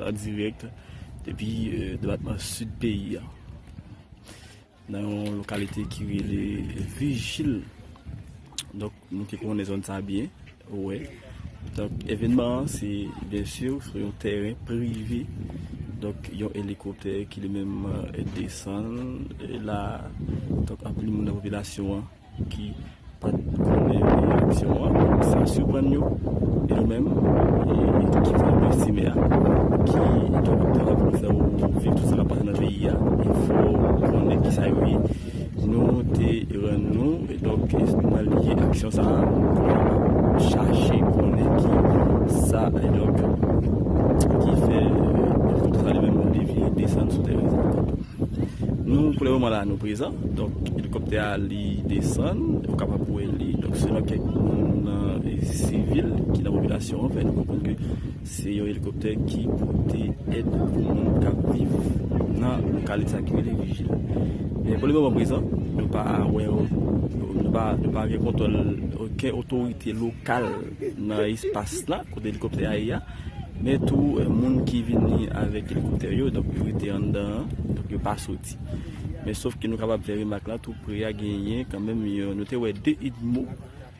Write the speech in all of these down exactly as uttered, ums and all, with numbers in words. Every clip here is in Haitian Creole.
An dirèk depi, euh, depatman Sid peyi a, nan yon lokalite ki rele Vijil. Donk, nou te konnen zòn sa byen, wè. Donk, evènman an, se, byen si, sou yon tèren prive. Donk, yon elikoptè ki li menm, euh, desann, e la, donk, anpil moun nan popilasyon an ki pa t konnen reyaksyon an, sa siprann yo. E nou menm, e, ki fè estime a, ki, donk, travay pou nou fè w viv tout sa k ap pase nan peyi a, e fò w konnen ki sa yo ye. Nou te rann nou, e donk, nou al lye aksyon sa a, pou nou chache konnen ki sa, e donk, ki fè, e, elikoptè sa li menm devye desann sou tèren sa. Nou, pou le moman la, nou prezan. Donk, elikoptè a, li desann, ou kapab wè li. Donk, selon kèk moun, e, sivil ki nan popilasyon an, fè nou konprann ke se yon elikoptè ki pote èd pou moun k ap viv nan lokalite sa ki rele Vijil. Men pou le moman prezan, nou pa wè, nou pa, nou pa gen kontwòl okenn otorite lokal nan espas la, kote elikoptè a ye a. Men tou, eh, moun ki vini avèk elikoptè yo, donk, yo rete anndan an, donk, yo pa soti. Men sof ke nou kapab fè remak la, tou pre a genyen kanmenm yon, nou te wè de idmo,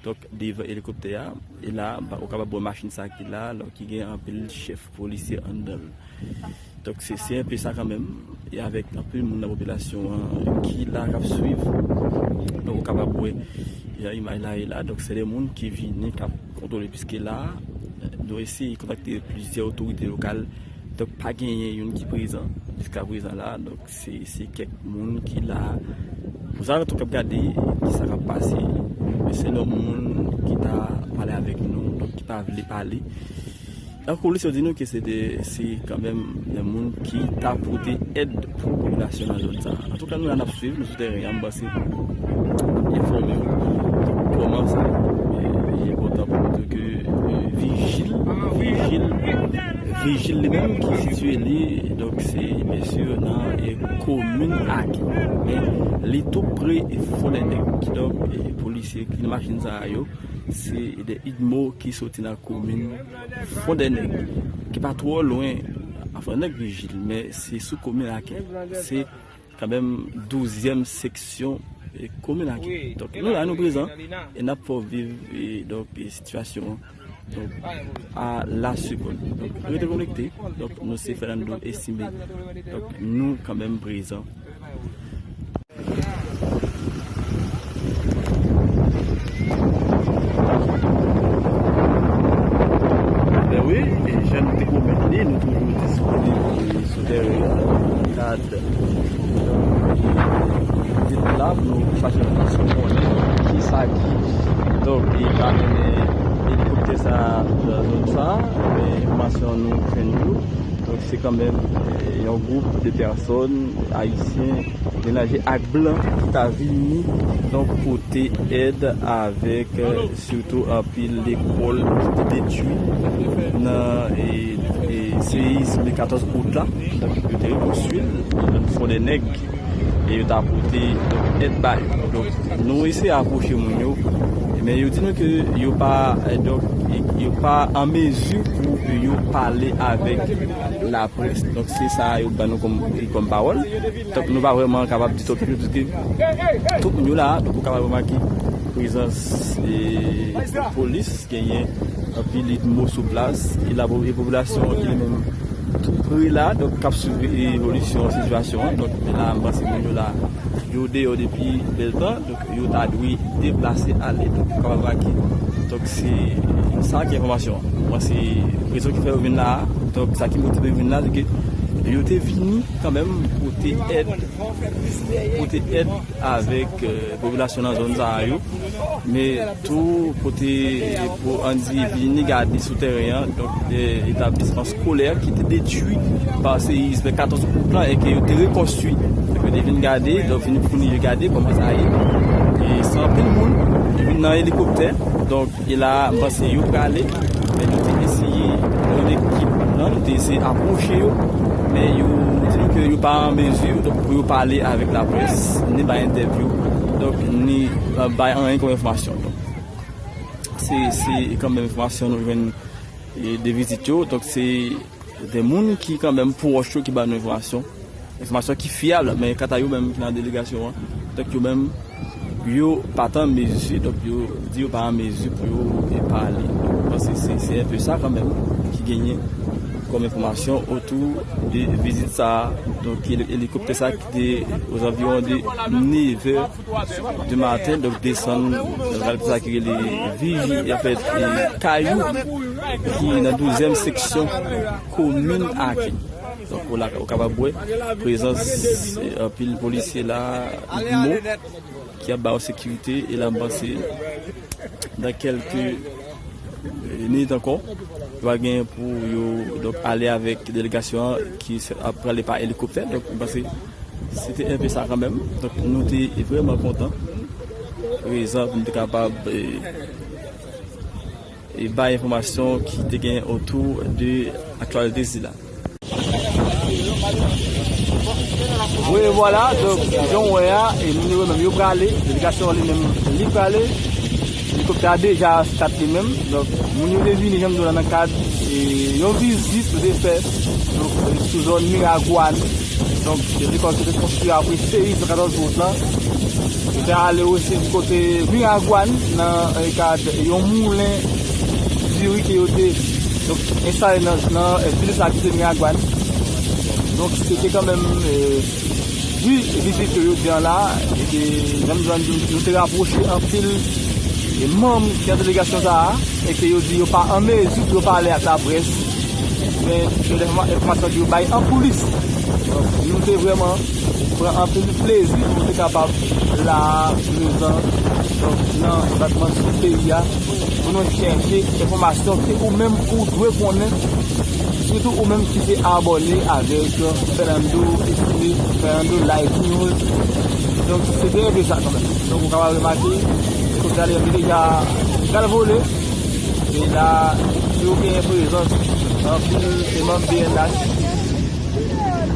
donk, devan elikoptè a. E la, ba, ou kapab wè machin sa ki la, donk, ki gen anpil chèf polisye anndan l. Donk, se, se enpe sa kanmenm. E avèk anpil moun nan popilasyon an ki la, k ap swiv. Donk, ou kapab wè, jan imaj la ye la. Donk, se de moun ki vini, k ap kontwole, piske la, nou eseye kontakte plizyè otorite lokal. Donk, pa genyen youn ki prezan jiska prezan la. Donk, se, se kèk moun ki la, pou sa, tou k ap gade ki sa k ap pase. Men se yon moun ki ta pale avèk nou, donk, ki pa vle pale. Nan koulis, yo di nou ke se de, se kanmenm de moun ki ta pote èd pou popilasyon nan zòn sa a. Antouka, nou la n ap swiv, nou sou tèren an, m panse enfòme w kòman sa, e, li enpòtan pou nou di ke, e, Vijil, Vijil, Vijil li menm ki sitiye li, donk se, byen si, nan, e, komin Ake. Men li tou pre, e, Fondènèg. Kidonk, e, polisye ki nan machin sa a yo, se de idmo ki soti nan komin Fondènèg, ki pa twò lwen a Fondènèg Vijil, men se sou komin Ake. Se kanmenm douzyèm seksyon, e, komin Ake. Donk, nou la, nou prezan, e n ap fè w viv, e, donk, e, sitiyasyon an, donk, a la segonn. Donk, rete konekte. Donk, nou se Fernando Estimé. Donk, nou kanmenm prezan. Ben wi, e jan nou te pwomèt li, nou toujou disponib sou tèren an, nan kad, e, vizit la, pou nou chache enfòmasyon, konnen kisa ki, donk, e, ka mennen elikoptè sa a nan zòn sa a, men enfòmasyon nou jwenn yo. Donk, se kanmenm, e, yon gwoup de pèsòn ayisyen, melanje ak blan, ki ta vini, donk, pote èd avèk, e, sitou anpil lekòl ki te detwi nan, e, e, seyis le katòz out la. Donk, yo te rekonstwi l nan Fondènèg. E yo ta pote, donk, èd ba yo. Donk, nou eseye apwoche moun yo, men yo di nou ke yo pa, e, donk, yo pa an mezi pou yo pale avèk laprès. Donk, se sa yo ban nou kòm, kòm pawòl. Donk, nou pa vrèman kapab di twòp plis, paske tout moun yo la, donk, ou kapab remake prezans, e, polis, genyen anpil idmo sou plas, e la, e popilasyon an ki li menm tou pre la, donk, k ap swiv evolisyon sitiyasyon an. Donk, la, m panse moun yo la, yo deyò depi bèl tan, donk, yo ta dwe deplase ale, donk, ou kapab remake. Donk, se sa ki enfòmasyon an. Mwen, se rezon ki fè yo vin la a. Donk, sa ki motive yo vin la, se ke yo te vini kanmenm pote èd, pote èd avèk, e, popilasyon nan zòn sa a yo. Men tou kote pou ann di vini gade sou tèren an, donk, de etablisman eskolè ki te detwi pa seyis le katòz out lan e ke yo te rekonstwi. Donk, yo te vin gade, donk, vin founi yo gade kòman sa ye. E se anpil moun ki vin nan elikoptè, donk, e la, m panse yo prale, men nou te eseye, yon ekip, non, nou te eseye apwoche yo, men yo di nou ke yo pa an mezi, donk, pou yo pale avèk laprès, ni bay entèvyou, donk, ni, e, bay anyen kòm enfòmasyon. Donk, se, se kanmenm enfòmasyon nou jwenn, e, de vizit yo. Donk, se De moun ki kanmenm pwòch yo ki ba nou enfòmasyon, enfòmasyon ki fyab, men kanta yo menm ki nan delegasyon an, donk yo menm, yo pa t an mezi, donk yo di yo pa an mezi pou yo, e, pale. Donk, mwen panse se, se enpe sa kanmenm ki genyen kòm enfòmasyon otou de vizit sa a. Donk, eli-, elikoptè sa a ki te ozanviwon de nevè du maten, donk desann nan lokal sa ki rele Viji, anfèt, e, Kayou, ki nan douzyèm seksyon komin Aken. Donk, ou la, ou kapab wè prezans, e, anpil polisye la, mo, ki ap ba yo sekirite, e la, m panse, nan kèlke, e, minit ankò, yo va gen pou yo, donk, ale avèk delegasyon an ki se, ap prale pa elikoptè. Donk, m panse, se te enpe sa kanmenm. Donk, nou te vrèman kontan prezan pou nou te kapab, e, e bay enfòmasyon ki te gen otou de aktyalite sila. Wi, vwala, donk, jan w wè a, e moun yo menm yo prale, delegasyon an li menm li prale, elikoptè a deja start li menm, donk, moun yo te vini, jan m di w la, nan kad, e, yon vizit yo te fè, donk, e, sou zòn Miragwàn, donk, se lekòl ki te konstwi apre seri san katòz wout la, yo te ale osi di kote Miragwàn, nan, e, kad yon moulen diri ke yo te, donk, enstale nan, nan, e, vil sa ki se Miragwàn. Donk, se te kanmenm, e, wi, vizit yo, yo di an la, e ke, jan m di w, nou te rapwoche anpil, e, manm ki nan delegasyon sa a, e ke yo di yo pa an mezi pou yo pale ak laprès, men se de enfòma-, enfòmasyon ke yo bay an koulis. Donk, nou te vrèman pran anpil plezi pou nou te kapab la a, prezan, donk, nan depatman Sid peyi a, pou nou chèche enfòmasyon ke ou menm ou dwe konnen, sitou ou menm ki te abòne avèk Fernando Estimé, Fernando Live News. Donk, se te enpe sa kanmenm. Donk, ou kapab remake, elikoptè a li menm li deja pral vole. E la, yo gen prezans anpil e manm B N H.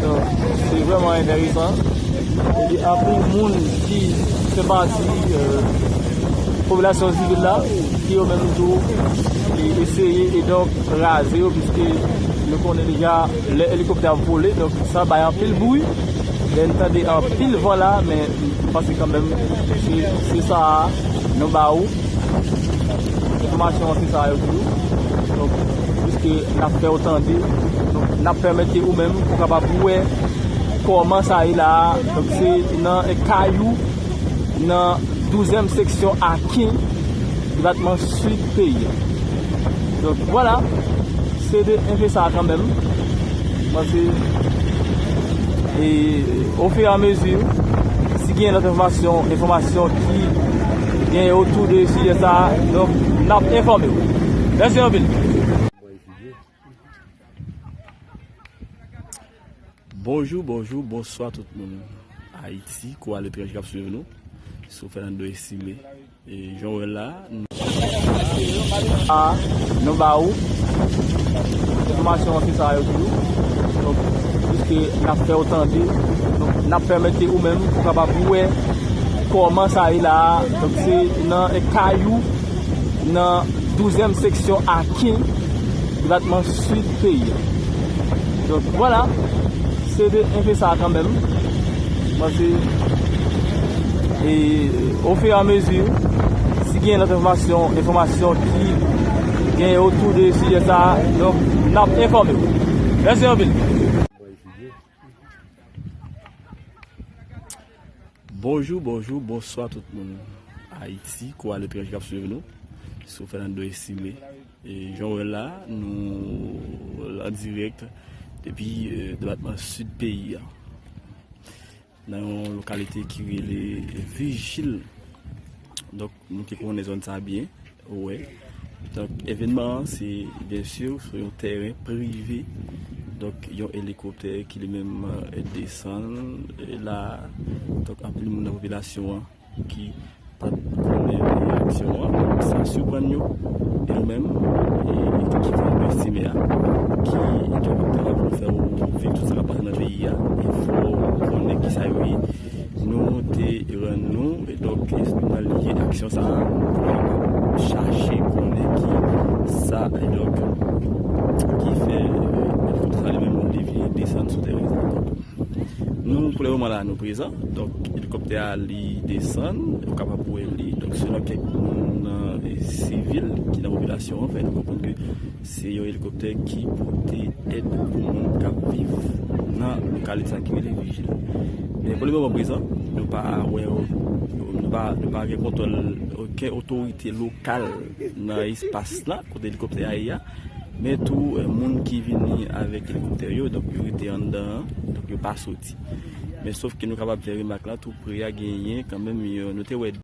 Donk, se vrèman enteresan. Epi anpil moun ki fè pati, e, popilasyon sivil la, ki yo menm tou, e, eseye e donk raze yo, piske nou konnen deja lè elikoptè ap vole, donk sa bay anpil bri. Lè n tande anpil van la, men m panse kanmenm se, se sa a nou ba ou. Enfòmasyon an se sa yo di w. Donk, piske n ap fè w tande, donk, n ap pèmèt ke ou menm ou kapab wè kòman sa ye la a. Donk, se nan Kayou, nan douzyèm seksyon Aken, depatman Sid peyi a. Donk, vwala, se de enpe sa a kanmenm. Panse, e, ofiramezi, si gen lòt enfòmasyon, enfòmasyon ki gen otou de sijè sa a, donk, n ap enfòme w. Mèsi anpil. Bonjou, bonjou, bonswa tout moun Ayiti, kou aletranje k ap swiv nou, sou Fernando Estimé. E jan w wè la, nou, a, nou ba ou enfòmasyon an, se sa yo di w. Donk, piske n ap fè w tande, donk, n ap pèmèt ke ou menm ou kapab wè kòman sa ye la a. Donk, se nan Kayou, nan douzyèm seksyon Aken, depatman Sid peyi a. Donk, vwala, se de enpe sa kanmenm. Mwen se, e, ofiramezi, si gen lòt enfòmasyon, enfòmasyon ki gen otou de sijè sa a, donk, n ap enfòme w. Mèsi anpil. Bonjou, bonjou, bonswa tout moun Ayiti, kou aletranje k ap swiv nou sou Fernando Estimé. E jan w wè la, nou an dirèk depi, e, depatman Sid peyi a, nan yon lokalite ki rele Vijil. Donk, nou ki konnen zòn sa byen, wè. Donk, evènman an, se, byen si, sou yon tèren prive. Donk, yon elikoptè ki li menm, e, desann, e, la. Donk, anpil moun nan popilasyon an ki pa t konnen reyaksyon an. Donk, sa siprann yo. E nou menm, e, ekip Fernando Estimé a, ki, donk, ap travay pou nou fè w viv tout sa k ap pase nan peyi a. E fò w konnen kisa yo ye. Nou te rann nou, e donk, nan lye aksyon sa a, pou nou chache konnen ki sa, e donk, ki fè, e, Nou, pou le moman la, nou prezan. Donk, elikoptè a, li desann, ou kapab wè li. Donk, selon kèk moun, e, sivil ki nan popilasyon an, fè nou konprann ke se yon elikoptè ki pote èd pou moun k ap viv nan lokalite sa ki rele Vijil. Men pou le moman prezan, nou pa wè, nou pa, nou pa gen kontwòl okenn otorite lokal nan espas la, kote elikoptè a ye a. Men tou, e, moun ki vini avèk elikoptè yo, donk yo rete anndan an, donk yo pa soti. Men sof ke nou kapab fè remak la, tou pre a genyen kanmenm, yo, nou te wè